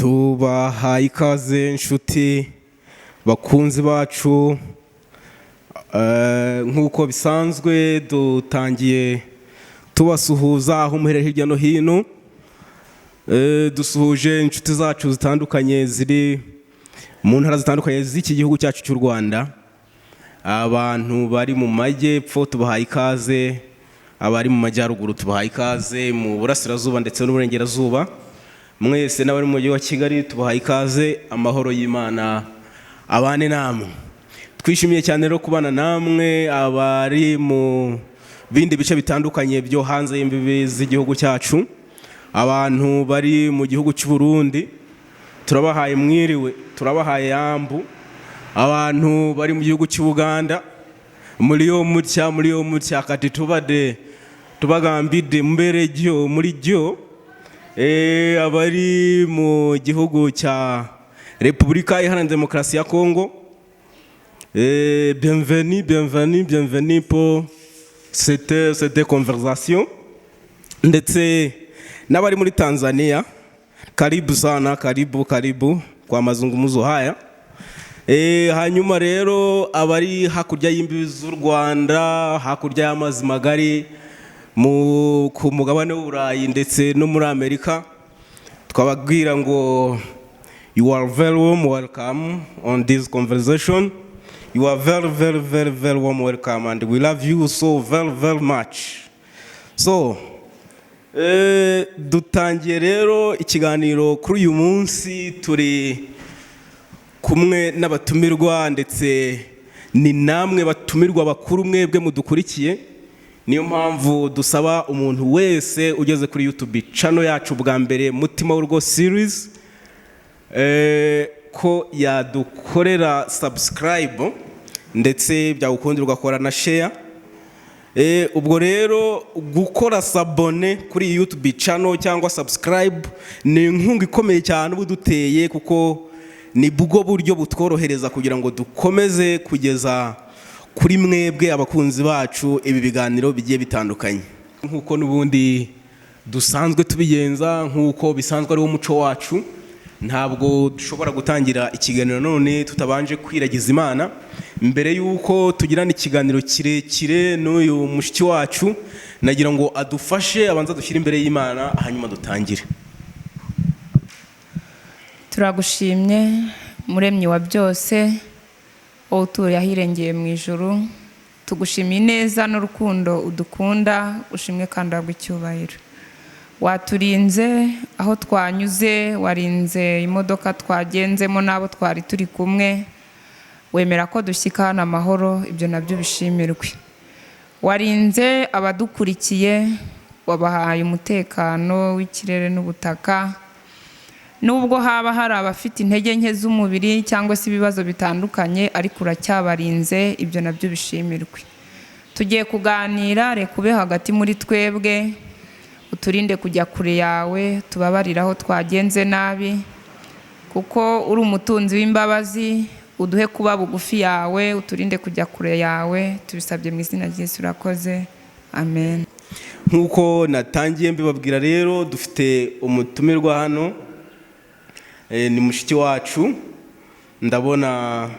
Tubahaye ikaze, inshuti bakunzi bacu. Nk'uko bisanzwe dutangiye tubasuhuza aho muherereye hirya no hino. Dusuhuje inshuti zacu zitandukanye ziri mu ntara zitandukanye z'iki gihugu cyacu cy'u Rwanda. Abantu bari mu majyepfo tubahaye ikaze, abari mu majyaruguru tubahaye ikaze, mu burasirazuba ndetse n'uburengerazuba mwese, n'abari mu mujyi wa Kigali tubahaye ikaze. Amahoro y'Imana abane namwe. Twishimiye cyane rero kubana namwe. Abari mu bindi bice bitandukanye byo hanze y'imbibi z'igihugu cyacu, abantu bari mu gihugu cy'u Burundi turabahaye mwiriwe, turabahaye yambu. Abantu bari mu gihugu cy'u Buganda, muriyo mutya, muriyo mutya? Kati tubade tubagambidde mbere ryo muri ryo. Abari mu gihugu cya Repubulika Iharanira Demokarasi ya Kongo, bienvenue, bienvenue, bienvenue pour cette conversation. Ndetse n'abari muri Tanzania, karibu sana, karibu, karibu kwa mazungumzo haya. Hanyuma rero abari hakurya y'imbibi z'u Rwanda, hakurya y'amazi magari, ku mugabane w'Uburayi ndetse no muri Amerika, twababwira ngo you are very warm welcome on this conversation. You are very, very, very, very warm welcome and we love you so very, very much. So dutangiye rero ikiganiro kuri uyu munsi. Turi kumwe n'abatumirwa, ndetse ni namwe batumirwa bakuru mwebwe mudukurikiye. Niyo mpamvu dusaba umuntu wese ugeze kuri YouTube channel yacu bwa mbere, Mutima w'Urugo Series, ko yadukorera subscribe, ndetse byagukundira ugakora na share. Ubwo rero gukora s'abonner kuri iyi YouTube channel cyangwa subscribe ni inkunga ikomeye cyane uba uduteye, kuko ni bwo buryo butworohereza kugira ngo dukomeze kugeza kuri mwebwe abakunzi bacu ibi biganiro bigiye bitandukanye. Nk'uko n'ubundi dusanzwe tubigenza, nk'uko bisanzwe ari wo muco wacu, ntabwo dushobora gutangira ikiganiro none tutabanje kwiragiza Imana. Mbere y'uko tugirana ikiganiro kirekire n'uyu mushiki wacu, nagira ngo adufashe, abanza dushyire imbere y'Imana, hanyuma dutangire. Turagushimye, Muremyi wa byose, wowe utuye ahirengeye mu ijuru. Tugushimiye ineza n'urukundo udukunda. Ushimwe kandi uhabwe icyubahiro. Waturinze aho twanyuze, warinze imodoka twagenzemo n'abo twari turi kumwe, wemera ko dushyika hano amahoro. Ibyo nabyo bishimirwe. Warinze abadukurikiye, wabahaye umutekano w'ikirere n'ubutaka. Nubwo haba hari abafite intege nke z'umubiri cyangwa se ibibazo bitandukanye, ariko uracyabarinze. Ibyo nabyo bishimirwe. Tugiye kuganira, reka ube hagati muri twebwe, uturinde kujya kure yawe, tubabarire aho twagenze nabi, kuko uri umutunzi w'imbabazi. Uduhe kuba bugufi yawe, uturinde kujya kure yawe. Tubisabye mu izina ry'Yesu, urakoze, amen. Nk'uko natangiye mbibabwira rero, dufite umutumirwa hano. Ni mushiki wacu. Ndabona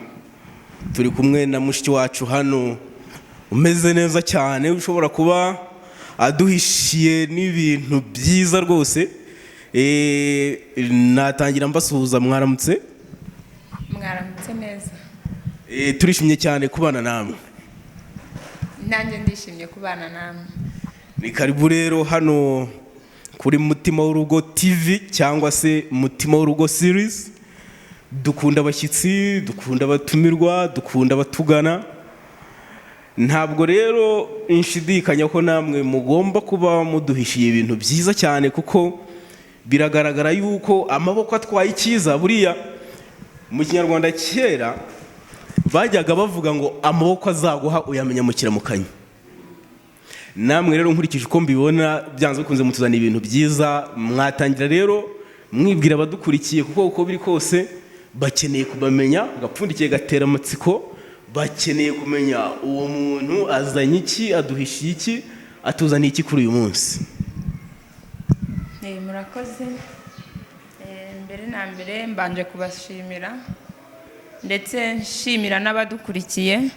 turi kumwe na mushiki wacu hano umeze neza cyane, ushobora kuba aduhishiye n'ibintu byiza rwose. Natangira mbasuhuza, mwaramutse? Mwaramutse neza. Turishimye cyane kubana namwe. Nanjye ndishimye kubana namwe. Ni karibu rero hano kuri Mutima w'Urugo TV cyangwa se Mutima w'Urugo Series. Dukunda abashyitsi, dukunda abatumirwa, dukunda abatugana. Ntabwo rero nshidikanya ko namwe mugomba kuba muduhishiye ibintu byiza cyane, kuko biragaragara yuko amaboko atwaye icyiza. Buriya mu Kinyarwanda kera bajyaga bavuga ngo amaboko azaguha uyamenya mu kiramukanyo. Namwe rero, nkurikije uko mbibona, byanze bikunze mutuzana ibintu byiza. Mwatangira rero mwibwira abadukurikiye, kuko uko biri kose bakeneye kubamenya. Agapfundikiye gatera amatsiko. Bakeneye kumenya uwo muntu azanye iki, aduhishiye iki, atuzaniye iki kuri uyu munsi. Murakoze. Mbere na mbere mbanje kubashimira, ndetse nshimira n'abadukurikiye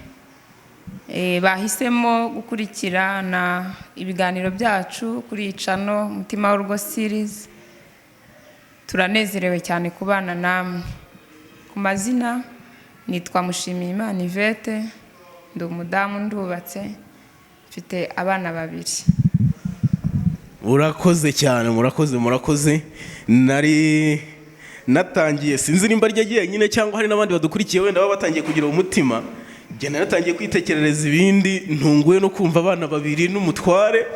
bahisemo gukurikirana ibiganiro byacu kuri iyi channel Mutima w'Urugo Series. Turanezerewe cyane kubana namwe. Ku mazina nitwa Mushimiyimana Yvette, ndi umudamu, ndubatse, mfite abana babiri. Murakoze cyane, murakoze, murakoze. Nari natangiye, sinzi nimba ryagiye nyine cyangwa hari n'abandi badukurikiye wenda baba batangiye kugira umutima. Njye naratangiye kwitekerereza ibindi, ntunguwe no kumva abana babiri n'umutware.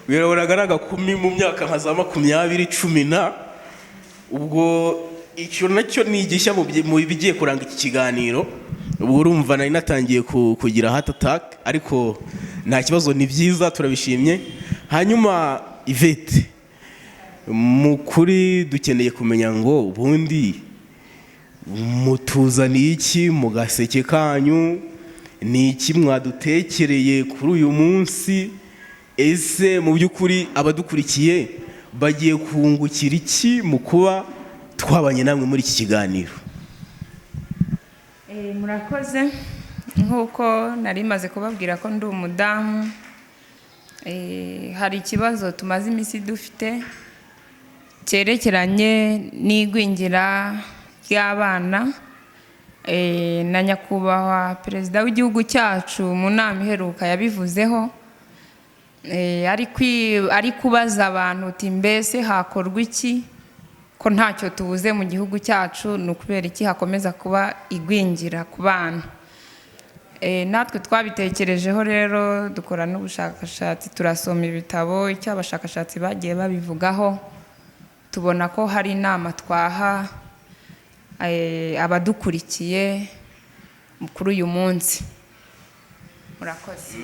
Birabonaga ari agakumi mu myaka nka za 20, cumi na. Ubwo icyo nacyo ni igishya mu bigiye kuranga iki kiganiro. Ubwo urumva nari natangiye kugira heart attack, ariko nta kibazo, ni byiza, turabishimye. Hanyuma Yvette, mu kuri dukeneye kumenya ngo ubundi mutuzaniye iki mu gaseke kanyu? Ni iki mwadutekereye kuri uyu munsi? Ese mu by'ukuri abadukurikiye bagiye kungukira iki mu kuba twabanye namwe muri iki kiganiro? Murakoze. Nk'uko nari maze kubabwira ko ndi umudamu, hari ikibazo tumaze iminsi dufite cyerekeranye n'igwingira ry'abana. Na nyakubahwa Perezida w'igihugu cyacu mu nama iheruka yabivuzeho, ari kubaza abantu uti: "Mbese hakorwa iki ko ntacyo tubuze mu gihugu cyacu? Ni ukubera iki hakomeza kuba igwingira ku bana?" Natwe twabitekerejeho rero, dukora n'ubushakashatsi, turasoma ibitabo, icyo abashakashatsi bagiye babivugaho, tubona ko hari inama twaha abadukurikiye kuri uyu munsi. Murakoze.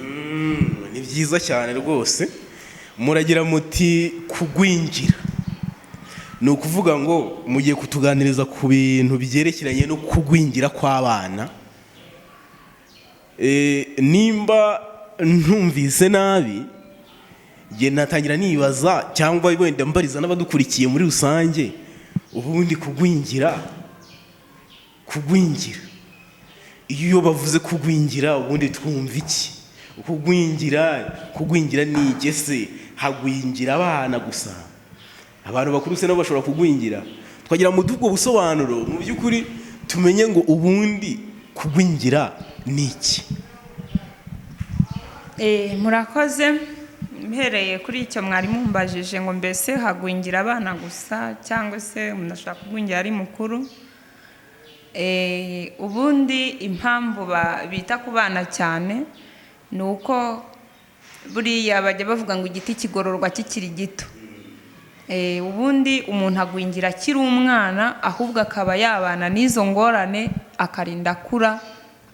Ni byiza cyane rwose. Muragira muti kugwingira, ni ukuvuga ngo mugiye kutuganiriza ku bintu byerekeranye no kugwingira kw'abana. Nimba ntumvise nabi, njye natangira nibaza cyangwa wenda mbariza n'abadukurikiye muri rusange: ubundi kugwingira, iyo bavuze kugwingira, ubundi twumva iki? Kugwingira ni iki? Ese hagwingira abana gusa? Abantu bakuru se nabo bashobora kugwingira? Twagira mu ubwo busobanuro, mu by'ukuri tumenye ngo ubundi kugwingira ni iki? Murakoze. Mpereye kuri icyo mwari mumbajije ngo mbese hagwingira abana gusa cyangwa se umuntu ashobora kugwingira ari mukuru? Ubundi impamvu bita ku bana cyane ni uko buriya bajya bavuga ngo igiti kigororwa kikiri gito. Ubundi umuntu agwingira akiri umwana, ahubwo akaba yabana n'izo ngorane akarinda akura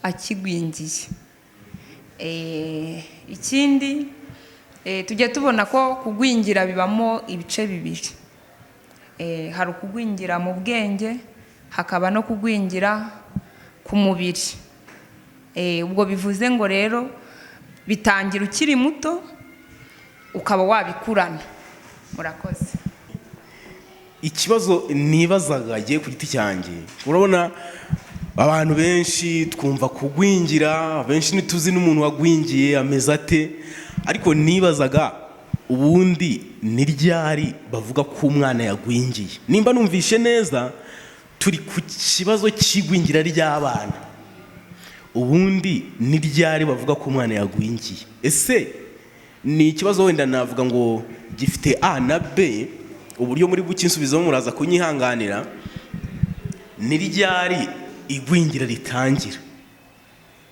akigwingiye. Ikindi tujya tubona ko kugwingira bibamo ibice bibiri. Hari ukugwingira mu bwenge, hakaba no kugwingira ku mubiri. Ubwo bivuze ngo rero bitangira ukiri muto, ukaba wabikurana. Murakoze. Ikibazo nibazaga agiye ku giti cyanjye, urabona abantu benshi twumva kugwingira, benshi ntituzi n'umuntu wagwingiye ameze ate, ariko nibazaga ubundi ni ryari bavuga ko umwana yagwingiye? Nimba numvishe neza, turi ku kibazo cy'igwingira ry'abana. Ubundi ni ryari bavuga ko umwana yagwingiye? Ese ni ikibazo wenda navuga ngo gifite A na B, uburyo muri bukinsubizamo muraza kunyihanganira. Ni ryari igwingira ritangira?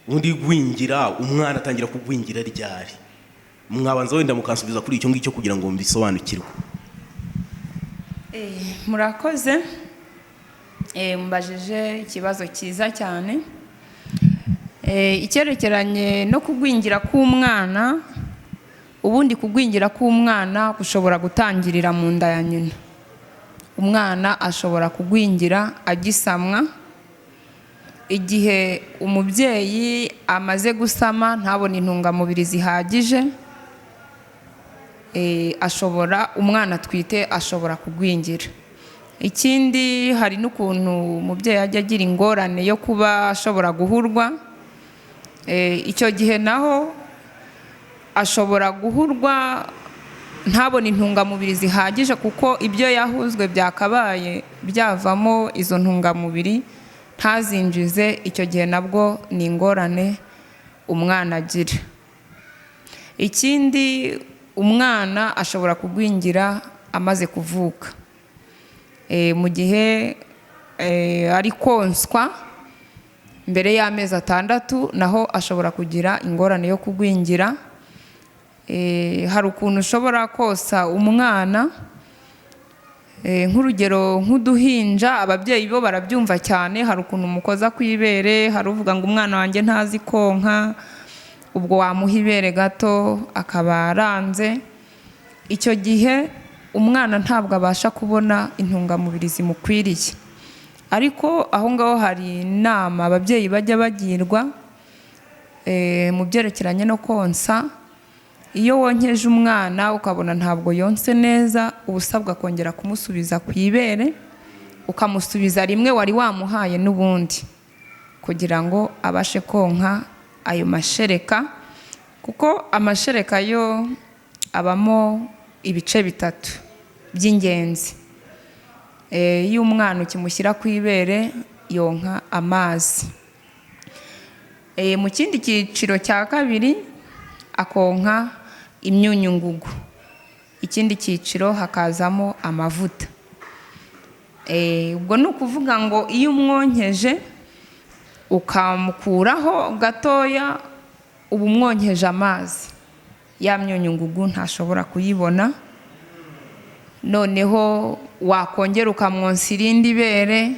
Ubundi igwingira, umwana atangira kugwingira ryari? Mwabanza wenda mukansubiza kuri icyo ngicyo kugira ngo mbisobanukirwe. Murakoze. Mbajije ikibazo cyiza cyane. Icyerekeranye no kugwingira k'umwana, ubundi kugwingira k'umwana gushobora gutangirira mu nda ya nyina. Umwana ashobora kugwingira agisamwa, igihe umubyeyi amaze gusama ntabone intungamubiri zihagije, ashobora, umwana atwite ashobora kugwingira. Ikindi, hari n'ukuntu umubyeyi ajya agira ingorane yo kuba ashobora guhurwa. Icyo gihe naho ashobora guhurwa ntabone intungamubiri zihagije, kuko ibyo yahuzwe byakabaye byavamo izo ntungamubiri ntazinjize. Icyo gihe nabwo ni ingorane umwana agira. Ikindi, umwana ashobora kugwingira amaze kuvuka. Mu gihe ari konswa mbere y'amezi 6, naho ashobora kugira ingorane yo kugwingira. Hari ukuntu ushobora kosa umwana, nk'urugero nk'uduhinja, ababyeyi bo barabyumva cyane. Hari ukuntu umukoza ku ibere, hari uvuga ngo umwana wanjye ntazi konka, ubwo wamuha ibere gato akaba aranze. Icyo gihe umwana ntabwo abasha kubona intungamubiri zimukwiriye. Ariko aho ngaho hari inama ababyeyi bajya bagirwa mu byerekeranye no konsa. Iyo wonkeje umwana ukabona ntabwo yonse neza, uba usabwa kongera kumusubiza ku ibere, ukamusubiza rimwe wari wamuhaye n'ubundi, kugira ngo abashe konka ayo mashereka, kuko amashereka yo abamo ibice bitatu by'ingenzi. Iyo umwana ukimushyira ku ibere yonka amazi. Mu kindi cyiciro cya kabiri akonka imyunyungugu, ikindi cyiciro hakazamo amavuta. Ubwo ni ukuvuga ngo iyo umwonkeje ukamukuraho gatoya, uba umwonkeje amazi, ya myunyungugu ntashobora kuyibona. Noneho wakongera ukamwonsa irindi bere,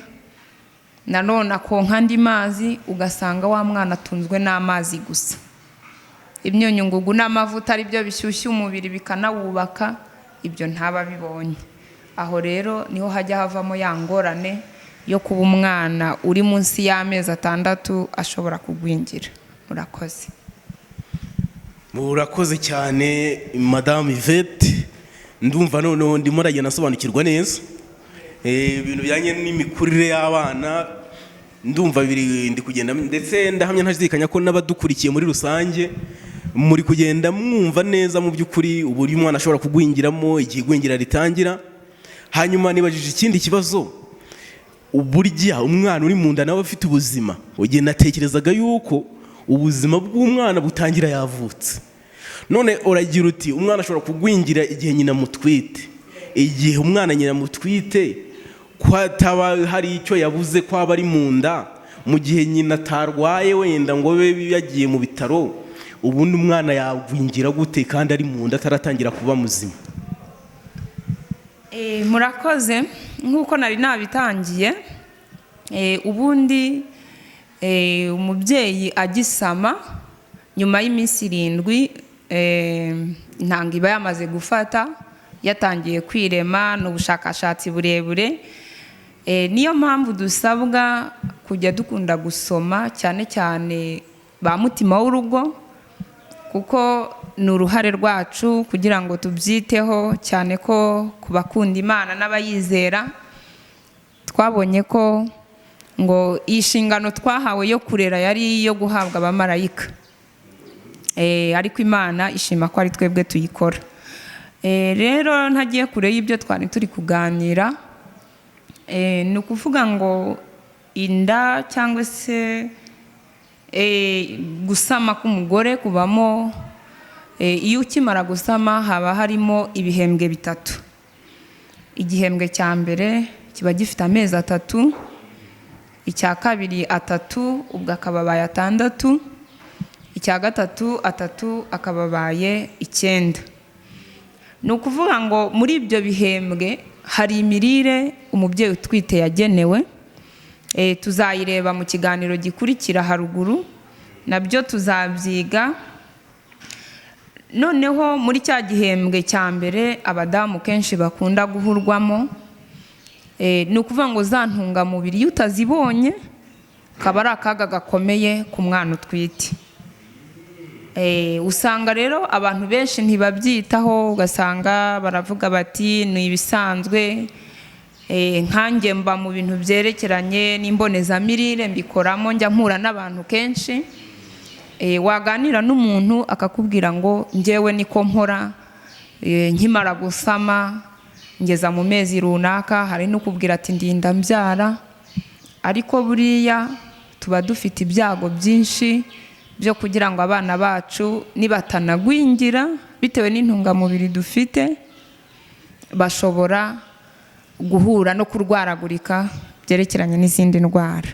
nanone akonka andi mazi, ugasanga wa mwana atunzwe n'amazi gusa. Imyunyungugu n'amavuta ari byo bishyushya umubiri bikanawubaka, ibyo ntaba abibonye. Aho rero niho hajya havamo ya ngorane yo kuba umwana uri munsi y'amezi 6 ashobora kugwingira. Murakoze. Murakoze cyane, Madamu Yvette. Ndumva noneho ndimo ndagenda asobanukirwa neza ibintu bijyanye n'imikurire y'abana. Ndumva biri ndi kugenda, ndetse ndahamya ntashidikanya ko n'abadukurikiye muri rusange muri kugenda mwumva neza mu by'ukuri uburyo umwana ashobora kugwingiramo, igihe igwingira ritangira. Hanyuma nibajije ikindi kibazo: uburya umwana uri mu nda nawe afite ubuzima? Ugiye natekerezaga yuko ubuzima bw'umwana butangira yavutse, none uragira uti umwana ashobora kugwingira igihe nyina mutwite. Igihe umwana nyina mutwite, ko ataba hari icyo yabuze, ko aba ari mu nda, mu gihe nyina atarwaye wenda ngo abe yagiye mu bitaro, ubundi umwana yagwingira gute kandi ari mu nda ataratangira kuba muzima? Murakoze. Nk'uko nari nabitangiye, ubundi umubyeyi agisama, nyuma y'iminsi 7, intanga iba yamaze gufata, yatangiye kwirema. Ni ubushakashatsi burebure. Niyo mpamvu dusabwa kujya dukunda gusoma, cyane cyane ba mutima w'urugo, kuko ni uruhare rwacu kugira ngo tubyiteho cyane, ko ku bakunda Imana n'abayizera twabonye ko ngo iyi nshingano twahawe yo kurera yari iyo guhabwa abamarayika, ariko Imana ishima ko ari twebwe tuyikora. Rero ntagiye kure y'ibyo twari turi kuganira, ni ukuvuga ngo inda cyangwa se gusama k'umugore kubamo, iyo ukimara gusama haba harimo ibihembwe bitatu. Igihembwe cya mbere kiba gifite amezi 3, icya kabiri 3, ubwo akaba abaye 6, icya gatatu 3, akaba abaye 9. Ni ukuvuga ngo muri ibyo bihembwe hari imirire umubyeyi utwite yagenewe. Tuzayireba mu kiganiro gikurikira haruguru, nabyo tuzabyiga. Noneho muri cya gihembwe cya mbere abadamu kenshi bakunda guhurwamo, ni ukuvuga ngo za ntungamubiri iyo utazibonye kaba ari akaga gakomeye ku mwana utwite. Usanga rero abantu benshi ntibabyitaho, ugasanga baravuga bati ni ibisanzwe. Nkanjye mba mu bintu byerekeranye n'imbonezamirire, mbikoramo, njya mpura n'abantu kenshi. Waganira n'umuntu akakubwira ngo njyewe niko mpora, nkimara gusama ngeza mu mezi runaka, hari n'ukubwira ati ndinda mbyara. Ariko buriya tuba dufite ibyago byinshi byo kugira ngo abana bacu nibatanagwingira bitewe n'intungamubiri dufite, bashobora guhura no kurwaragurika byerekeranye n'izindi ndwara.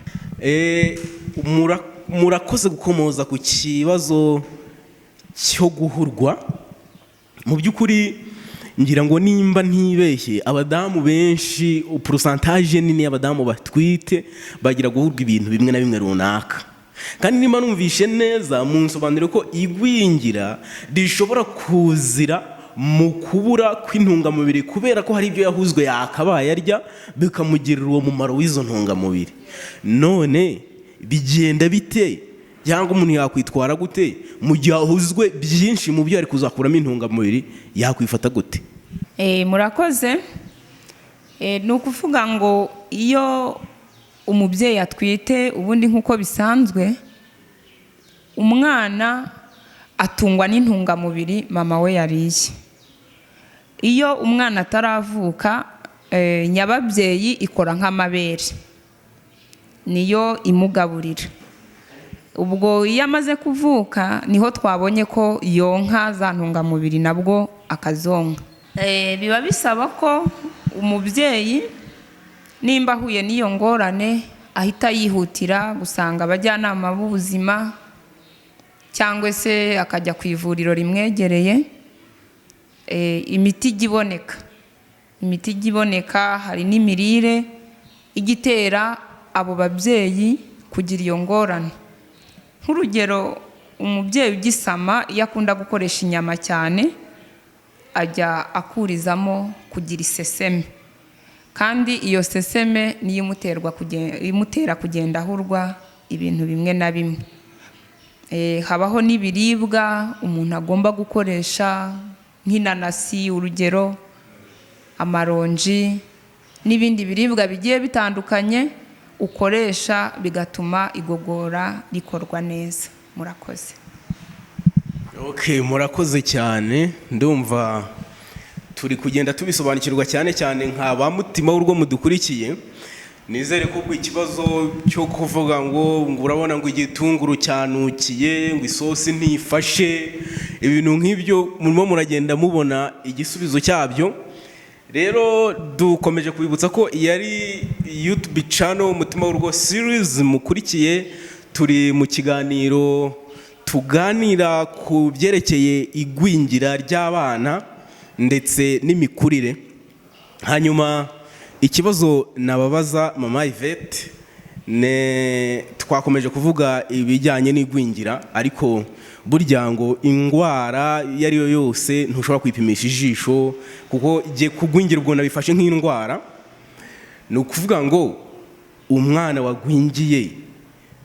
Murakoze gukomoza ku kibazo cyo guhurwa. Mu by'ukuri ngira ngo nimba ntibeshye, abadamu benshi, pourcentage nini y'abadamu batwite bagira guhurwa ibintu bimwe na bimwe runaka. Kandi nimba numvishe neza, munsobanurire ko igwingira rishobora kuzira mu kubura kw'intungamubiri, kubera ko hari ibyo yahuzwe yakabaye arya bikamugirira uwo mumaro w'izo ntungamubiri. None bigenda bite, cyangwa umuntu yakwitwara gute mu gihe ahuzwe byinshi mu byo yari kuzakuramo intungamubiri? Yakwifata gute? Murakoze. Ni ukuvuga ngo iyo umubyeyi atwite, ubundi nk'uko bisanzwe, umwana atungwa n'intungamubiri mama we yariye. Iyo umwana ataravuka, nyababyeyi ikora nk'amabere, niyo imugaburira. Ubwo iyo amaze kuvuka niho twabonye ko yonka za ntungamubiri, nabwo akazonka. Biba bisaba ko umubyeyi nimba ahuye n'iyo ngorane ahita yihutira gusanga abajyanama b'ubuzima, cyangwa se akajya ku ivuriro rimwegereye. Imiti ijya iboneka, imiti ijya iboneka, hari n'imirire ijya itera abo babyeyi kugira iyo ngorane. Nk'urugero, umubyeyi ugisama iyo akunda gukoresha inyama cyane, ajya akurizamo kugira iseseme, kandi iyo seseme niyo imutera kugenda ahurwa ibintu bimwe na bimwe. Habaho n'ibiribwa umuntu agomba gukoresha nk'inanasi, urugero, amaronji n'ibindi biribwa bigiye bitandukanye ukoresha bigatuma igogora rikorwa neza. Murakoze. Okay, murakoze cyane. Ndumva turi kugenda tubisobanukirwa, cyane cyane nka ba mutima w'urugo mudukurikiye. Nizere ko ubwo ikibazo cyo kuvuga ngo urabona ngo igitunguru cyanukiye, ngo isosi ntifashe, ibintu nk'ibyo, murimo muragenda mubona igisubizo cyabyo. Rero dukomeje kubibutsa ko iyi ari YouTube channel Umutima w'Urugo series mukurikiye. Turi mu kiganiro tuganira ku byerekeye igwingira ry'abana ndetse n'imikurire. Hanyuma ikibazo nababaza mama Yvette, ne twakomeje kuvuga ibijyanye n'igwingira, ariko burya ngo indwara iyo ari yo yose ntushobora kwipimisha ijisho, kuko igiye kugwingira ubwo nabifashe nk'indwara. Ni ukuvuga ngo umwana wagwingiye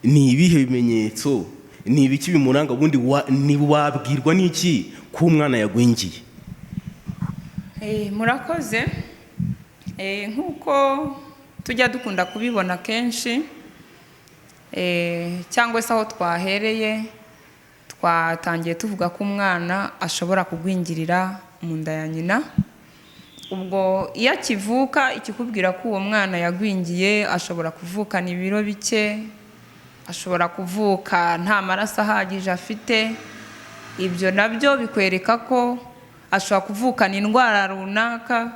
ni ibihe bimenyetso, ni ibiki bimuranga? Ubundi wabwirwa n'iki ko umwana yagwingiye? Murakoze. Nk'uko tujya dukunda kubibona kenshi, cyangwa se aho twahereye twatangiye tuvuga ko umwana ashobora kugwingirira mu nda ya nyina. Ubwo iyo akivuka, ikikubwira ko uwo mwana yagwingiye, ashobora kuvukana ibiro bike, ashobora kuvuka nta maraso ahagije afite. Ibyo nabyo bikwereka ko ashobora kuvukana indwara runaka.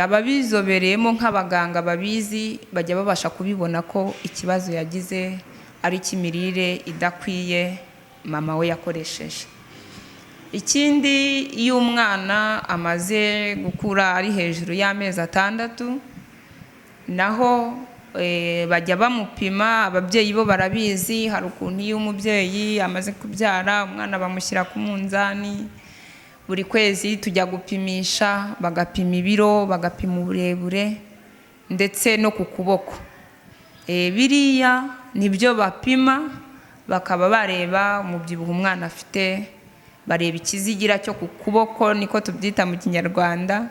Ababizobereyemo nk'abaganga babizi bajya babasha kubibona ko ikibazo yagize ari icy'imirire idakwiye mama we yakoresheje. Ikindi, iyo umwana amaze gukura ari hejuru y'amezi 6, naho bajya bamupima. Ababyeyi bo barabizi, hari ukuntu iyo umubyeyi amaze kubyara umwana bamushyira ku munzani buri kwezi, tujya gupimisha, bagapima ibiro, bagapima uburebure ndetse no ku kuboko. Biriya nibyo bapima, bakaba bareba umubyibuho umwana afite, bareba ikizigira cyo ku kuboko, niko tubyita mu Kinyarwanda.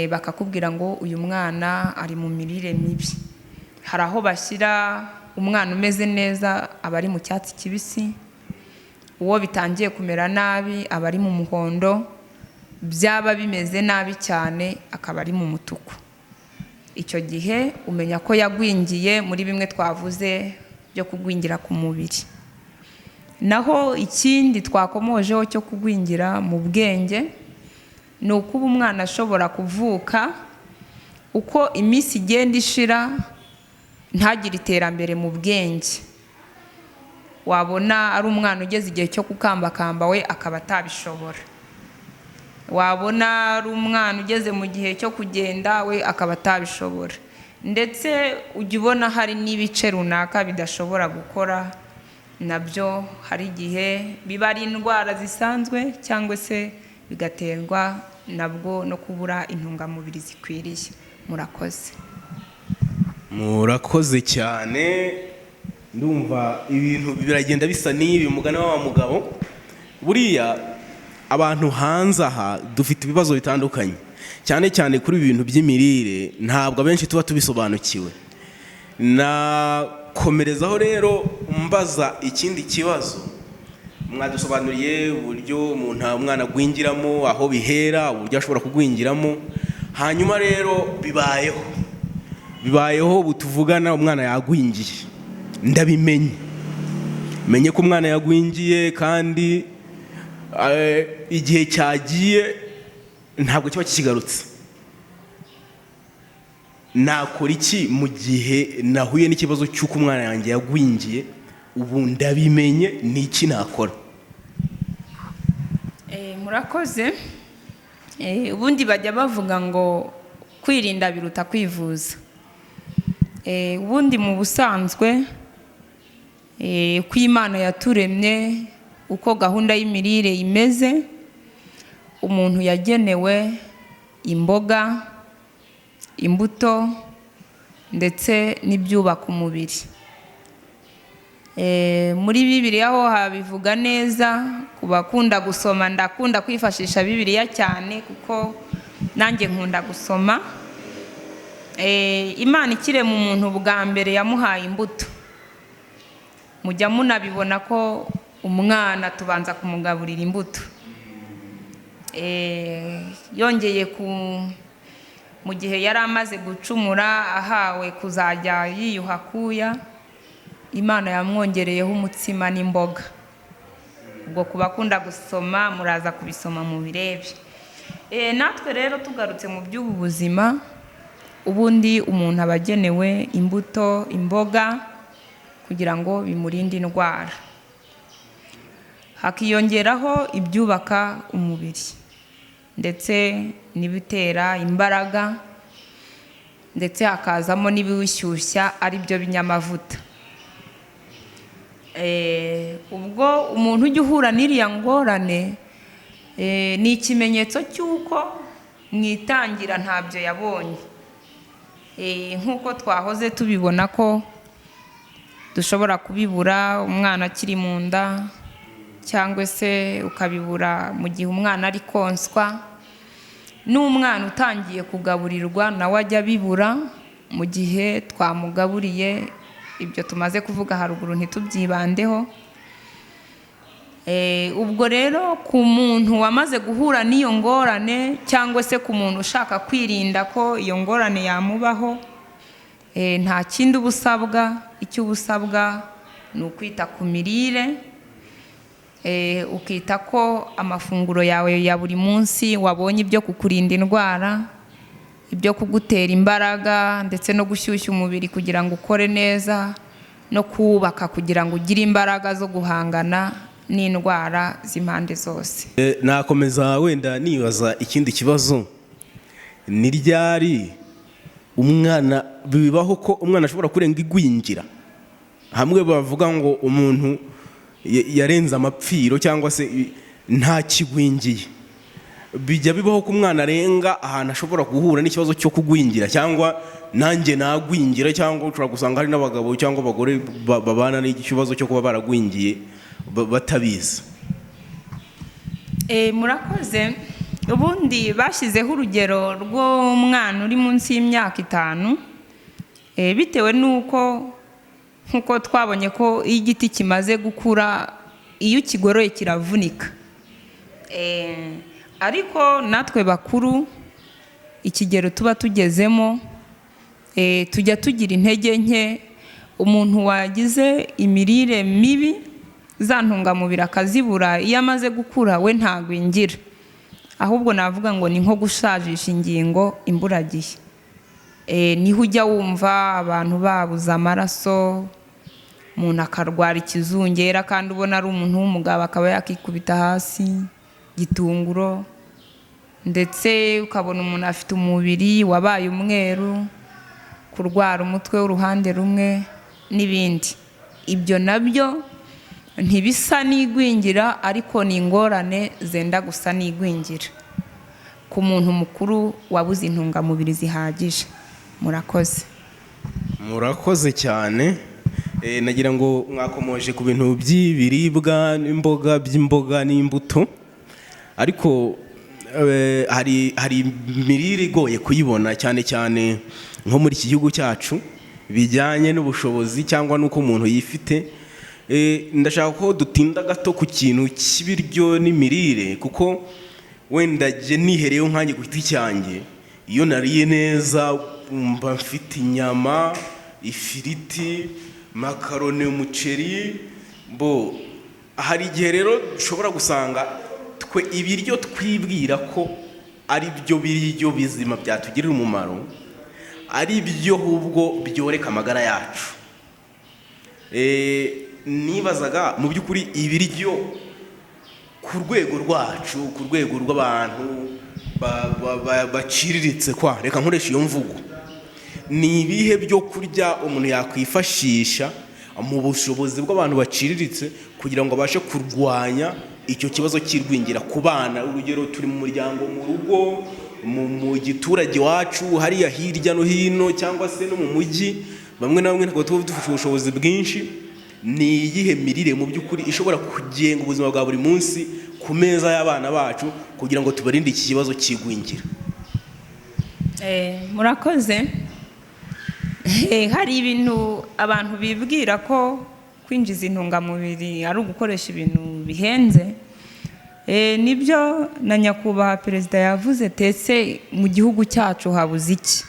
Bakakubwira ngo uyu mwana ari mu mirire mibi. Hari aho bashyira umwana umeze neza aba ari mu cyatsi kibisi, uwo bitangiye kumera nabi aba ari mu muhondo, byaba bimeze nabi cyane akaba ari mu mutuku. Icyo gihe umenya ko yagwingiye muri bimwe twavuze byo kugwingira ku mubiri. Naho ikindi twakomojeho cyo kugwingira mu bwenge ni ukuba umwana ashobora kuvuka, uko iminsi igenda ishira ntagire iterambere mu bwenge. Wabona ari umwana ugeze igihe cyo gukambakamba we akaba atabishobora, wabona ari umwana ugeze mu gihe cyo kugenda we akaba atabishobora, ndetse ujya ubona hari n'ibice runaka bidashobora gukora. Nabyo hari igihe biba ari indwara zisanzwe cyangwa se bigaterwa nabwo no kubura intungamubiri zikwiriye. Murakoze. Murakoze cyane. Ndumva ibintu biragenda bisa n'ibi mugani wa mugabo. Buriya abantu hanze aha dufite ibibazo bitandukanye, cyane cyane kuri ibi bintu by'imirire, ntabwo abenshi tuba tubisobanukiwe. Nakomerezaho rero mbaza ikindi kibazo. Mwadusobanuriye uburyo umuntu, umwana agwingiramo, aho bihera, uburyo ashobora kugwingiramo. Hanyuma rero bibayeho ubu tuvugana umwana yagwingiye, ndabimenye, menye ko umwana yagwingiye, kandi igihe cyagiye ntabwo kiba kikigarutse. Nakora iki mu gihe nahuye n'ikibazo cy'uko umwana yanjye yagwingiye? Ubu ndabimenye, ni iki nakora? Murakoze. Ubundi bajya bavuga ngo kwirinda biruta kwivuza. Ubundi mu busanzwe, uko Imana yaturemye, uko gahunda y'imirire imeze, umuntu yagenewe imboga, imbuto ndetse n'ibyubaka umubiri. Muri Bibiliya ho habivuga neza. Ku bakunda gusoma, ndakunda kwifashisha Bibiliya cyane kuko nanjye nkunda gusoma. Imana ikirema umuntu bwa mbere yamuhaye imbuto. Mujya munabibona ko umwana tubanza kumugaburira imbuto. Yongeye ku mu gihe yari amaze gucumura, ahawe kuzajya yiyuha akuya, Imana yamwongereyeho umutsima n'imboga. Ubwo ku bakunda gusoma muraza kubisoma mu birebe. Natwe rero tugarutse mu by'ubu buzima, ubundi umuntu aba agenewe imbuto, imboga, kugira ngo bimurinde indwara, hakiyongeraho ibyubaka umubiri ndetse n'ibitera imbaraga, ndetse hakazamo n'ibiwushyushya, ari byo binyamavuta. Ubwo umuntu ujya uhura n'iriya ngorane, ni ikimenyetso cy'uko mu itangira ntabyo yabonye. Nk'uko twahoze tubibona ko dushobora kubibura umwana akiri mu nda, cyangwa se ukabibura mu gihe umwana ari konswa, n'umwana utangiye kugaburirwa nawe ajya abibura mu gihe twamugaburiye ibyo tumaze kuvuga haruguru, ntitubyibandeho. Ubwo rero ku muntu wamaze guhura n'iyo ngorane, cyangwa se ku muntu ushaka kwirinda ko iyo ngorane yamubaho, nta kindi uba usabwa. Icyo uba usabwa ni ukwita ku mirire, ukita ko amafunguro yawe ya buri munsi wabonye ibyo kukurinda indwara, ibyo kugutera imbaraga, ndetse no gushyushya umubiri kugira ngo ukore neza, no kuwubaka kugira ngo ugire imbaraga zo guhangana n'indwara z'impande zose. Nakomeza wenda nibaza ikindi kibazo. Ni ryari umwana, bibaho ko umwana ashobora kurenga igwingira, hamwe bavuga ngo umuntu yarenze amapfiro cyangwa se nta kigwingiye? Bijya bibaho ko umwana arenga ahantu ashobora guhura n'ikibazo cyo kugwingira, cyangwa nanjye nagwingira, cyangwa ushobora gusanga hari n'abagabo cyangwa abagore babana n'ikibazo cyo kuba baragwingiye batabizi? Murakoze. Ubundi bashyizeho urugero rw'umwana uri munsi y'imyaka 5, bitewe n'uko nk'uko twabonye ko iyo igiti kimaze gukura, iyo ukigoroye kiravunika. Ariko natwe bakuru, ikigero tuba tugezemo, tujya tugira intege nke. Umuntu wagize imirire mibi, za ntungamubiri akazibura, iyo amaze gukura we ntagwingira, ahubwo navuga ngo ni nko gushajisha ingingo imburagihe. Niho ujya wumva abantu babuze amaraso, umuntu akarwara ikizungera kandi ubona ari umuntu w'umugabo, akaba yakikubita hasi gitunguro, ndetse ukabona umuntu afite umubiri wabaye umweru, kurwara umutwe w'uruhande rumwe n'ibindi. Ibyo nabyo ntibisa n'igwingira, ariko ni ingorane zenda gusa n'igwingira ku muntu mukuru wabuze intungamubiri zihagije. Murakoze. Murakoze cyane. Nagira ngo mwakomoje ku bintu by'ibiribwa n'imboga, by'imboga n'imbuto, ariko hari imirire igoye kuyibona, cyane cyane nko muri iki gihugu cyacu, bijyanye n'ubushobozi cyangwa n'uko umuntu yifite. Ndashaka ko dutinda gato ku kintu cy'ibiryo n'imirire, kuko wenda jye nihereyeho nkanjye ku giti cyanjye, iyo nariye neza mba mfite inyama, ifiriti, makaroni, umuceri. Bo hari igihe rero dushobora gusanga twe ibiryo twibwira ko ari byo biryo bizima byatugirira umumaro ari byo ahubwo byoreka amagara yacu. Nibazaga mu by'ukuri, ibiryo ku rwego rwacu, ku rwego rw'abantu baciriritse, kwa reka nkoresha iyo mvugo, ni ibihe byo kurya umuntu yakwifashisha mu bushobozi bw'abantu baciriritse kugira ngo abashe kurwanya icyo kibazo cy'igwingira ku bana? Urugero, turi mu muryango, mu rugo, mu giturage iwacu hariya hirya no hino, cyangwa se no mu mujyi, bamwe na bamwe ntabwo tuba dufite ubushobozi bwinshi. Ni iyihe mirire mu by'ukuri ishobora kugenga ubuzima bwa buri munsi ku meza y'abana bacu kugira ngo tubarinde iki kibazo cy'igwingira? Murakoze. Hari ibintu abantu bibwira ko kwinjiza intungamubiri ari ugukoresha ibintu bihenze. Nibyo na nyakubahwa perezida yavuze, tese mu gihugu cyacu habuze iki?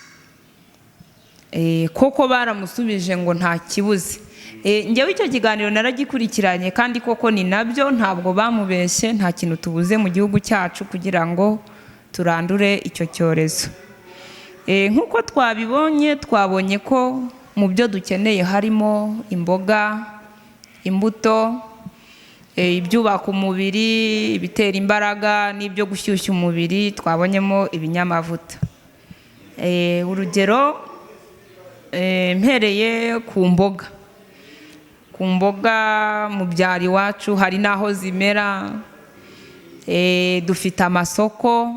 Koko baramusubije ngo nta kibuze. Njyewe icyo kiganiro naragikurikiranye, kandi koko ni nabyo, ntabwo bamubeshye, nta kintu tubuze mu gihugu cyacu kugira ngo turandure icyo cyorezo. Nk'uko twabibonye, twabonye ko mu byo dukeneye harimo imboga, imbuto, ibyubaka umubiri, ibitera imbaraga n'ibyo gushyushya umubiri, twabonyemo ibinyamavuta. Urugero, mpereye ku mboga, ku mboga mu byaro iwacu hari n'aho zimera, dufite amasoko.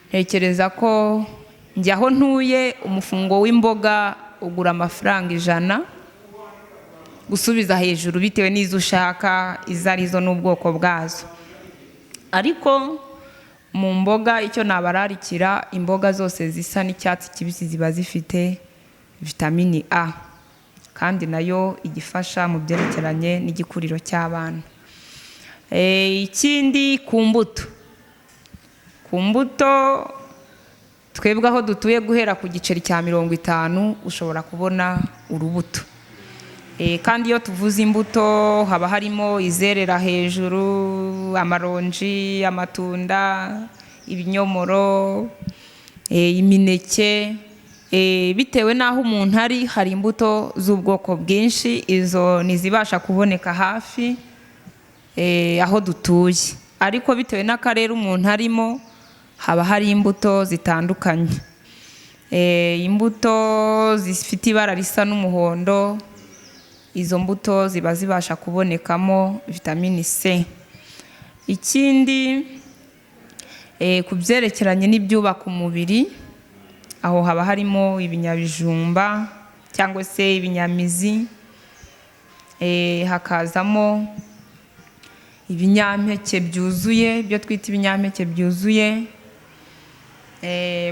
Ntekereza ko njye aho ntuye umufungo w'imboga ugura amafaranga 100 gusubiza hejuru, bitewe n'izo ushaka izo arizo n'ubwoko bwazo. Ariko mu mboga icyo nabararikira, imboga zose zisa n'icyatsi kibisi ziba zifite vitamini A, kandi nayo igifasha mu byerekeranye n'igikuriro cy'abana. Ikindi ku mbuto, ku mbuto twebwe aho dutuye guhera ku giceri cya 50 ushobora kubona urubuto. Kandi iyo tuvuze imbuto haba harimo izerera hejuru, amaronji, amatunda, ibinyomoro, imineke. Bitewe n'aho umuntu ari hari imbuto z'ubwoko bwinshi, izo ni izibasha kuboneka hafi aho dutuye, ariko bitewe n'akarere umuntu arimo haba hari imbuto zitandukanye. Imbuto zifite ibara risa n'umuhondo, izo mbuto ziba zibasha kubonekamo vitamini C. Ikindi, ku byerekeranye n'ibyubaka umubiri, aho haba harimo ibinyabijumba cyangwa se ibinyamizi, hakazamo Ibinyampeke byuzuye, ibyo twita ibinyampeke byuzuye.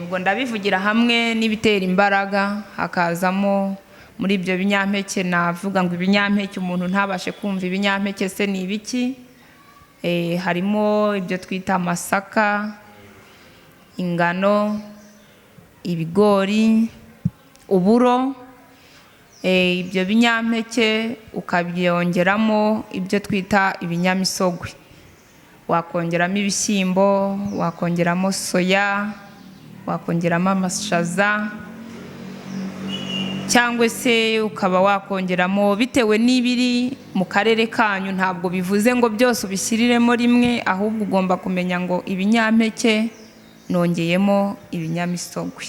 Ubwo ndabivugira hamwe n'ibitera imbaraga, hakazamo muri ibyo binyampeke. Navuga ngo ibinyampeke, umuntu ntabashe kumva ibinyampeke se ni ibiki. Harimo ibyo twita amasaka, ingano, ibigori, uburo. Ibyo binyampeke ukabyongeramo ibyo twita ibinyamisogwe. Wakongeramo ibishyimbo, wakongeramo soya, wakongeramo amashaza, cyangwa se ukaba wakongeramo bitewe n'ibiri mu karere kanyu. Ntabwo bivuze ngo byose ubishyiriremo rimwe, ahubwo ugomba kumenya ngo ibinyampeke nongeyemo ibinyamisogwe.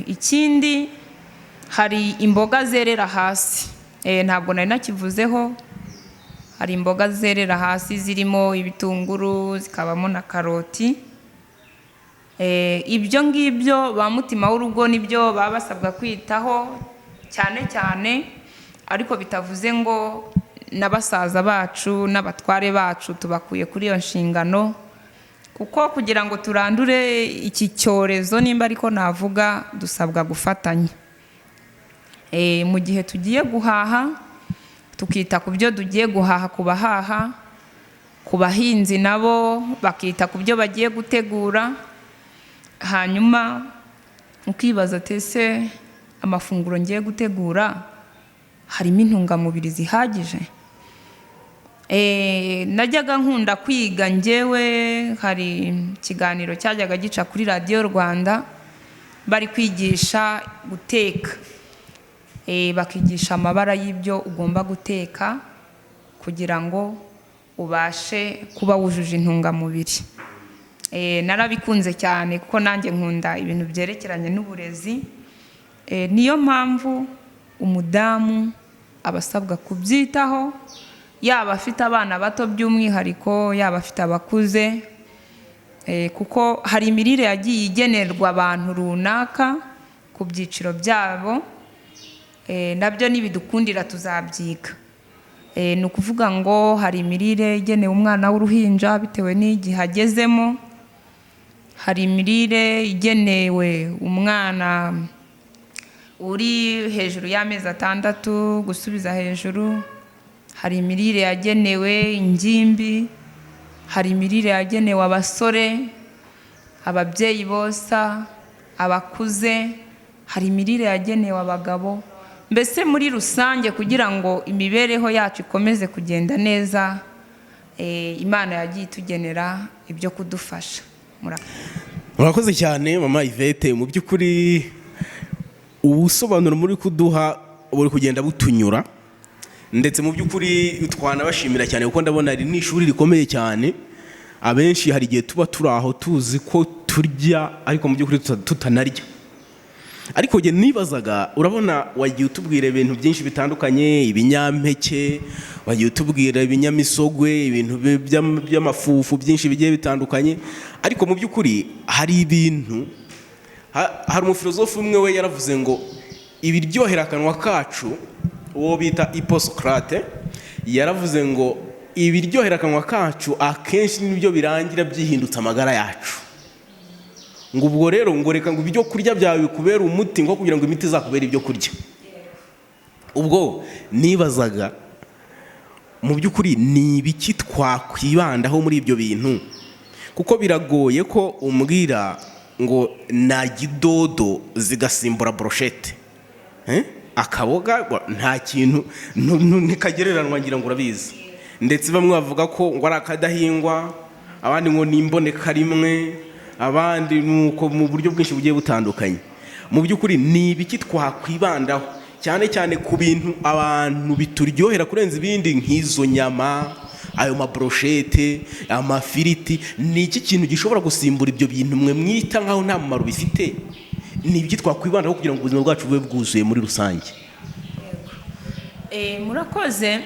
Ikindi hari imboga zerera hasi. Ntabwo nari nakivuzeho. Hari imboga zerera hasi zirimo ibitunguru, zikabamo na karoti. Ibyo ngibyo ba mutima w'urugo nibyo baba basabwa kwitaho cyane cyane, ariko bitavuze ngo na basaza bacu n'abatware bacu tubakuye kuri iyo nshingano, kuko kugira ngo turandure iki cyorezo, nimba ariko navuga, dusabwa gufatanya. Mu gihe tugiye guhaha, tukita ku byo tugiye guhaha, ku bahaha, ku bahinzi nabo bakita ku byo bagiye gutegura. Hanyuma ukibaza ati: "Ese amafunguro ngiye gutegura harimo intungamubiri zihagije?" Najyaga nkunda kwiga njyewe, hari ikiganiro cyajyaga gica kuri Radiyo Rwanda bari kwigisha guteka. Bakigisha amabara y'ibyo ugomba guteka kugira ngo ubashe kuba wujuje intungamubiri. Narabikunze cyane kuko nanjye nkunda ibintu byerekeranye n'uburezi. Niyo mpamvu umudamu aba asabwa kubyitaho, yaba afite abana bato by'umwihariko, yaba afite abakuze, kuko hari imirire yagiye igenerwa abantu runaka ku byiciro byabo. Nabyo nibidukundira tuzabyiga. Ni ukuvuga ngo hari imirire igenewe umwana w'uruhinja bitewe n'igihe agezemo, hari imirire igenewe umwana uri hejuru y'amezi 6 gusubiza hejuru, hari imirire yagenewe ingimbi, hari imirire yagenewe abasore, ababyeyi bosa, abakuze, hari imirire yagenewe abagabo. Mbese muri rusange, kugira ngo imibereho yacu ikomeze kugenda neza, Imana yagiye itugenera ibyo kudufasha. Murakoze. Murakoze cyane, mama Yvette. Mu by'ukuri ubusobanuro muri kuduha buri kugenda butunyura, ndetse mu by'ukuri twanabashimira cyane, kuko ndabona iri ni ishuri rikomeye cyane. Abenshi hari igihe tuba turi aho tuzi ko turya, ariko mu by'ukuri tutanarya. Ariko njye nibazaga, urabona wagiye utubwira ibintu byinshi bitandukanye, ibinyampeke, wagiye utubwira ibinyamisogwe, ibintu by'amafufu byinshi bigiye bitandukanye, ariko mu by'ukuri hari ibintu hari umufilozofu umwe we yaravuze ngo ibiryohera akanwa kacu, uwo bita Hippocrate, yaravuze ngo ibiryohera akanwa kacu akenshi nibyo birangira byihindutse amagara yacu. Ngo ubwo rero ngo reka ngo ibyo kurya byawe bikubere umuti, ngo kugira ngo imiti izakubere ibyo kurya. Ubwo nibazaga, mu by'ukuri ni ibiki twakwibandaho muri ibyo bintu? Kuko biragoye ko umbwira ngo narya idodo zigasimbura brochette. Eh? Akaboga nta kintu ntikagereranwa, ngira ngo urabizi. Ndetse bamwe bavuga ko ngo ari akadahingwa, abandi ngo ni imboneka rimwe, abandi ni uko, mu buryo bwinshi bugiye butandukanye. Mu by'ukuri ni ibiki twakwibandaho cyane cyane ku bintu abantu bituryohera kurenza ibindi, nk'izo nyama, ayo mabrochette, amafiriti? Ni iki kintu gishobora gusimbura ibyo bintu mwe mwita nk'aho nta mumaro bifite? Ni ibiki twakwibandaho kugira ngo ubuzima bwacu bube bwuzuye muri rusange? Murakoze.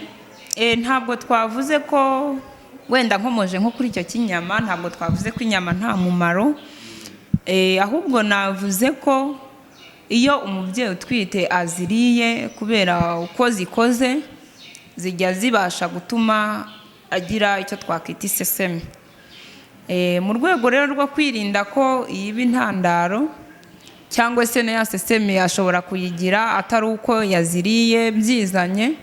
Ntabwo twavuze ko wenda nkomoje nko kuri icyo cy'inyama, ntabwo twavuze ko inyama nta mumaro. Ahubwo navuze ko iyo umubyeyi utwite aziriye, kubera uko zikoze zishobora kuba zamuviramo zijya zibasha gutuma agira icyo twakwita iseseme. Mu rwego rero rwo kwirinda ko iba intandaro cyangwa se na ya seseme ashobora kuyigira atari uko yaziriye byizanye,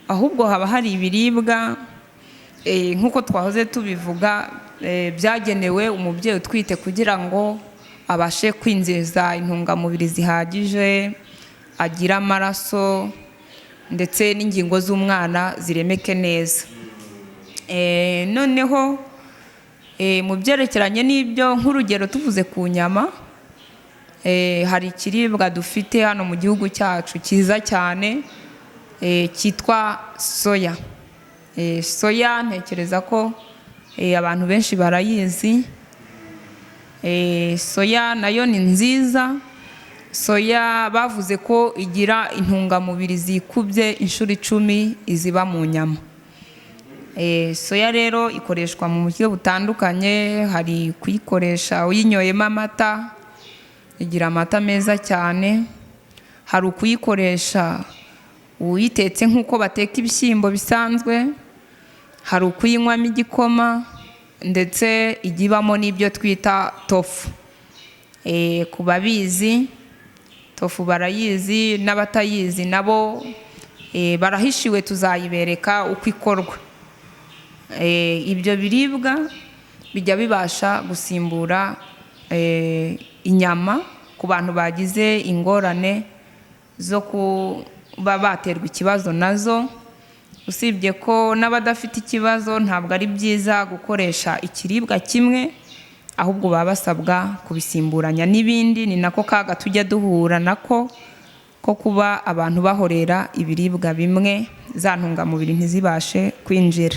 ahubwo haba hari ibiribwa, nk'uko twahoze tubivuga, byagenewe umubyeyi utwite kugira ngo abashe kwinjiza intungamubiri zihagije, agire amaraso ndetse n'ingingo z'umwana ziremeke neza. Noneho mu byerekeranye n'ibyo, nk'urugero tuvuze ku nyama, hari ikiribwa dufite hano mu gihugu cyacu cyiza cyane, cyitwa soya. Soya ntekereza ko abantu benshi barayizi. Soya nayo ni nziza. Soya bavuze ko igira intungamubiri zikubye inshuro 10 iziba mu nyama. Soya rero ikoreshwa mu buryo butandukanye. Hari kuyikoresha uyinyoyemo amata, igira amata meza cyane. Hari ukuyikoresha uyitetse nk'uko bateka ibishyimbo bisanzwe. Hari ukuyinywamo igikoma, ndetse ijya ibamo n'ibyo twita tofu. Ku babizi tofu barayizi, n'abatayizi nabo barahishiwe, tuzayibereka uko ikorwa. Ibyo biribwa bijya bibasha gusimbura inyama ku bantu bagize ingorane zo kuba baterwa ikibazo nazo. Usibye ko n'abadafite ikibazo, ntabwo ari byiza gukoresha ikiribwa kimwe, ahubwo baba basabwa kubisimburanya n'ibindi. Ni nako kaga tujya duhura nako ko kuba abantu bahorera ibiribwa bimwe, za ntungamubiri ntizibashe kwinjira.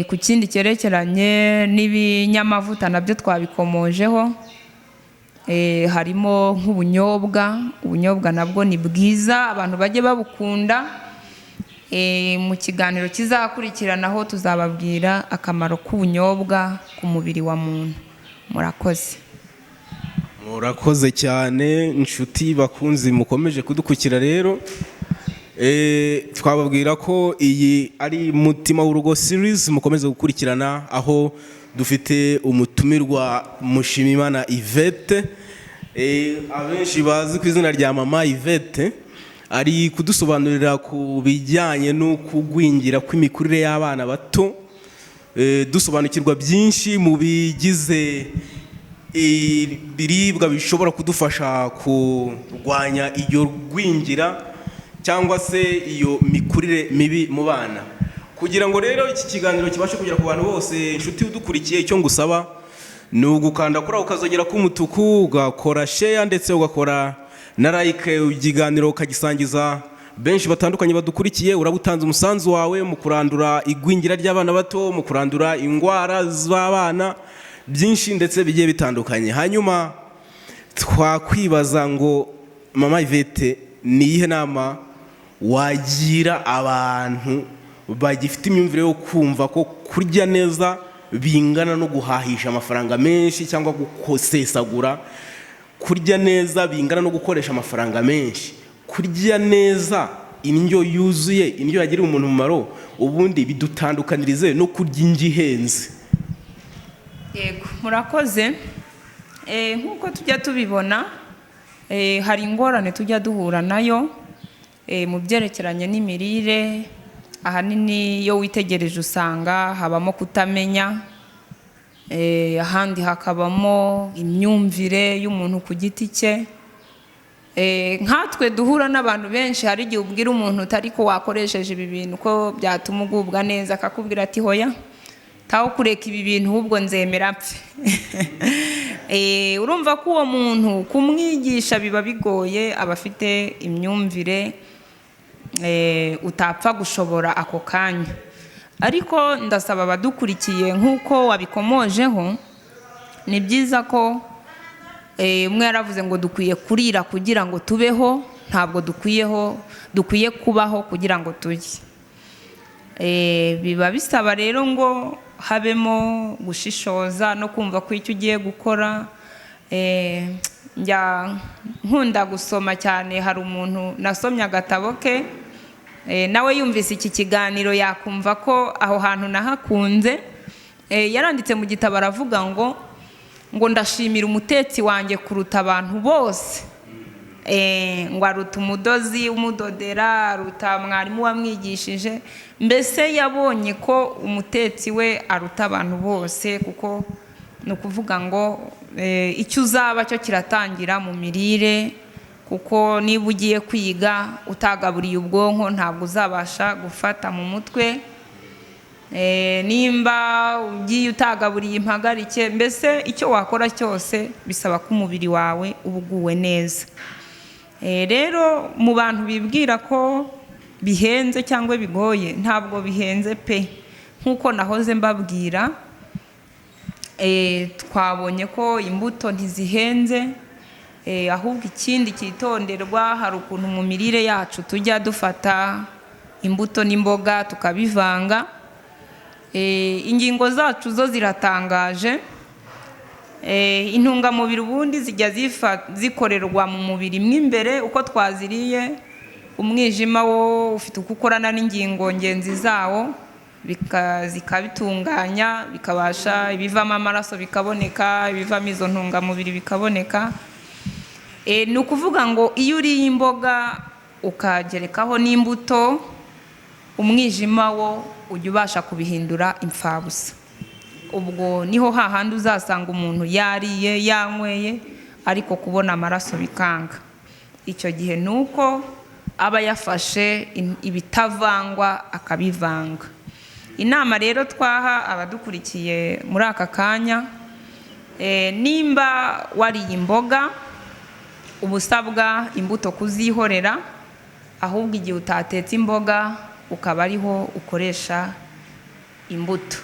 Ku kindi cyerekeranye n'ibinyamavuta, nabyo twabikomojeho. Harimo nk'ubunyobwa. Ubunyobwa nabwo ni bwiza, abantu bajye babukunda. Mu kiganiro kizakurikiranaho tuzababwira akamaro k'ubunyobwa ku mubiri wa muntu. Murakoze. Murakoze cyane, inshuti bakunzi mukomeje kudukurikira. Rero twababwira ko iyi ari Mutima w'Urugo series mukomeze gukurikirana, aho dufite umutumirwa Mushimimana Yvette, abenshi bazi ku izina rya Mama Yvette. Ari kudusobanurira ku bijyanye no kugwingira kw'imikurire y'abana bato, dusobanukirwa byinshi mu bigize ibiribwa bishobora kudufasha kurwanya iyo gwingira cyangwa se iyo mikurire mibi mu bana. Kugira ngo rero iki kiganiro kibashe kugera ku bantu bose, inshuti udukurikiye, icyo ngusaba ni ugukanda kuri ako kazogera k'umutuku, ugakora share ndetse ugakora na like, ikiganiro ukagisangiza benshi batandukanye badukurikiye. Uraba utanze umusanzu wawe mu kurandura igwingira ry'abana bato, mu kurandura indwara z'abana, byinshi ndetse bigiye bitandukanye. Hanyuma twakwibaza ngo, Mama Yvette, ni iyihe nama wagira abantu bagifite imyumvire yo kumva ko kurya neza bingana no guhahisha amafaranga menshi cyangwa gusesagura, kurya neza bingana no gukoresha amafaranga menshi? Kurya neza, indyo yuzuye, indyo yagirira umuntu umumaro, ubundi bidutandukanirize no kurya indyo ihenze. Yego, murakoze. Nk'uko tujya tubibona, hari ingorane tujya duhura nayo mu byerekeranye n'imirire. Ahanini iyo witegereje usanga habamo kutamenya, ahandi hakabamo imyumvire y'umuntu ku giti cye. Nkatwe duhura n'abantu benshi, hari igihe ubwira umuntu utari ko wakoresheje ibi bintu ko byatuma ugubwa neza, akakubwira ati: "Hoya, taho kureka ibi bintu, ahubwo nzemera mpfe." Urumva ko uwo muntu kumwigisha biba bigoye, aba afite imyumvire utapfa gushobora ako kanya. Ariko ndasaba abadukurikiye, nk'uko wabikomojeho, ni byiza ko umwe yaravuze ngo dukwiye kurira kugira ngo tubeho, ntabwo dukwiye kubaho kugira ngo turye. Biba bisaba rero ngo habemo gushishoza no kumva ko icyo ugiye gukora. Njya nkunda gusoma cyane. Hari umuntu nasomye agatabo ke. Nawe yumvise iki kiganiro yakumva ko aho hantu nahakunze. Yaranditse mu gitabo aravuga ngo ndashimira umutetsi wanjye kuruta abantu bose. Ngo aruta umudozi umudodera, aruta mwarimu wamwigishije, mbese yabonye ko umutetsi we aruta abantu bose, kuko ni ukuvuga ngo icyo uzaba cyo kiratangira mu mirire, kuko niba ugiye kwiga utagaburiye ubwonko ntabwo uzabasha gufata mu mutwe. Nimba ugiye utagaburiye impagarike, mbese icyo wakora cyose bisaba ko umubiri wawe uba uguwe neza. Rero mu bantu bibwira ko bihenze cyangwa bigoye, ntabwo bihenze pe. Nk'uko nahoze mbabwira, twabonye ko imbuto ntizihenze, ahubwo ikindi cyitonderwa, hari ukuntu mu mirire yacu tujya dufata imbuto n'imboga tukabivanga. Ingingo zacu zo ziratangaje. Intungamubiri ubundi zijya zikorerwa mu mubiri mo imbere uko twaziriye. Umwijima wo ufite uko ukorana n'ingingo ngenzi zawo, zikabitunganya, bikabasha ibivamo amaraso bikaboneka, ibivamo izo ntungamubiri bikaboneka. Ni ukuvuga ngo iyo uriye imboga ukagerekaho n'imbuto, umwijima wo ujya ubasha kubihindura imfabusa. Ubwo niho hahandi uzasanga umuntu yariye yanyweye ariko kubona amaraso bikanga. Icyo gihe ni uko aba yafashe ibitavangwa akabivanga. Inama rero twaha abadukurikiye muri aka kanya, nimba wariye imboga uba usabwa imbuto kuzihorera, ahubwo igihe utatetse imboga ukaba ariho ukoresha imbuto.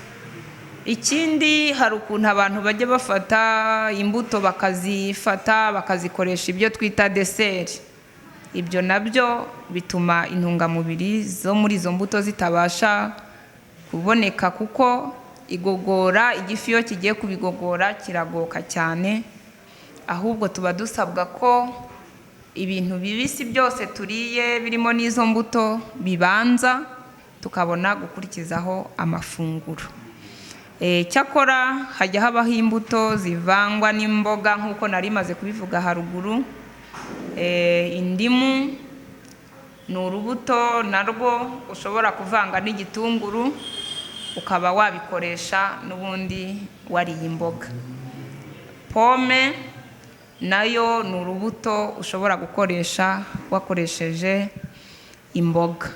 Ikindi, hari ukuntu abantu bajya bafata imbuto bakazifata bakazikoresha ibyo twita dessert. Ibyo nabyo bituma intungamubiri zo muri izo mbuto zitabasha kuboneka, kuko igogora, igifu iyo kigiye kubigogora kiragoka cyane. Ahubwo tuba dusabwa ko ibintu bibisi byose turiye birimo n'izo mbuto bibanza, tukabona gukurikizaho amafunguro. Cyakora hajya habaho imbuto zivangwa n'imboga nk'uko nari maze kubivuga haruguru. Indimu ni urubuto narwo ushobora kuvanga n'igitunguru, ukaba wabikoresha n'ubundi wariye imboga. Pome nayo ni urubuto ushobora gukoresha wakoresheje imboga.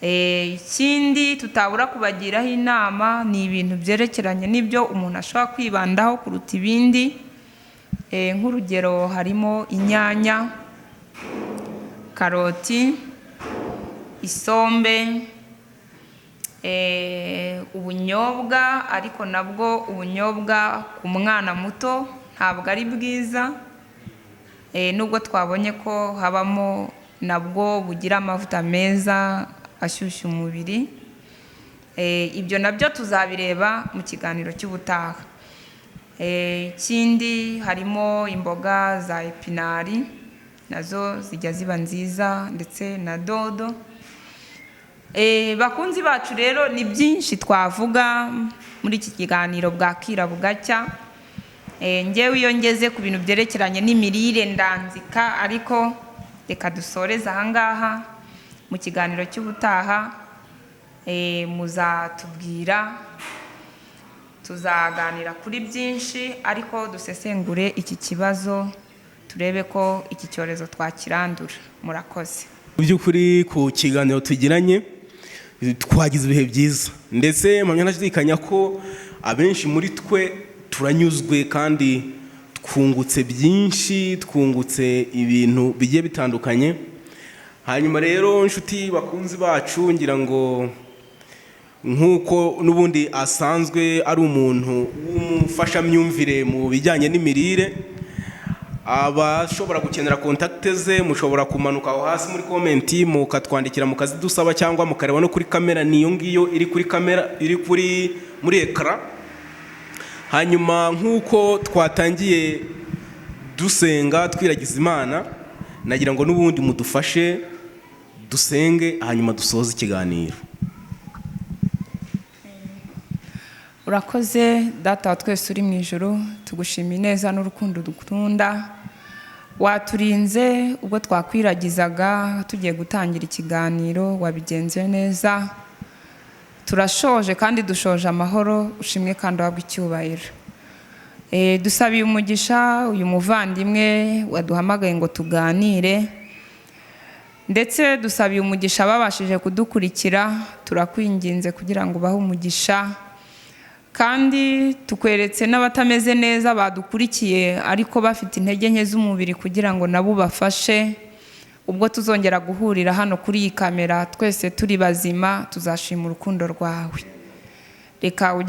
Ikindi tutabura kubagiraho inama ni ibintu byerekeranye n'ibyo umuntu ashobora kwibandaho kuruta ibindi. Nk'urugero harimo inyanya, karoti, isombe, ubunyobwa, ariko nabwo ubunyobwa ku mwana muto ntabwo ari bwiza, nubwo twabonye ko habamo nabwo bugira amavuta meza ashyushya umubiri. Ibyo nabyo tuzabireba mu kiganiro cy'ubutaha. Ikindi harimo imboga za epinari, nazo zijya ziba nziza, ndetse na dodo. Bakunzi bacu rero, ni byinshi twavuga muri iki kiganiro bwakira bugacya. Njyewe iyo ngeze ku bintu byerekeranye n'imirire ndanzika, ariko reka dusoreze ahangaha. Mu kiganiro cy'ubutaha muzatubwira, tuzaganira kuri byinshi, ariko dusesengure iki kibazo, turebe ko iki cyorezo twakirandura. Murakoze. Mu by'ukuri ku kiganiro tugiranye twagize ibihe byiza, ndetse mpamya ntashidikanya ko abenshi muri twe turanyuzwe kandi twungutse byinshi, twungutse ibintu bigiye bitandukanye. Hanyuma rero, inshuti bakunzi bacu, ngira ngo nk'uko n'ubundi asanzwe ari umuntu w'umufashamyumvire mu bijyanye n'imirire, abashobora gukenera contact ze mushobora kumanuka aho hasi muri comment mukatwandikira, mukazidusaba, cyangwa mukareba no kuri kamera, niyo ngiyo iri kuri kamera, iri kuri muri écran. Hanyuma nk'uko twatangiye dusenga twiragiza Imana, nagira ngo n'ubundi mudufashe. Dusenge, hanyuma dusoze ikiganiro. Urakoze Data wa twese uri mu ijuru, tugushimiye neza n'urukundo dukunda. Waturinze ubwo twakwiragizaga tugiye gutangira ikiganiro, wabigenze neza. Turashoje kandi dushoje amahoro, ushimwe kandi uhabwe icyubahiro. Dusabiye umugisha uyu muvandimwe waduhamagaye ngo tuganire, ndetse dusabiye umugisha ababashije kudukurikira. Turakwinginze kugira ngo ubahe umugisha, kandi tukweretse n'abatameze neza badukurikiye ariko bafite intege nke z'umubiri, kugira ngo nabo ubafashe. Ubwo tuzongera guhurira hano kuri iyi kamera twese turi bazima, tuzashima urukundo rwawe. Reka ujye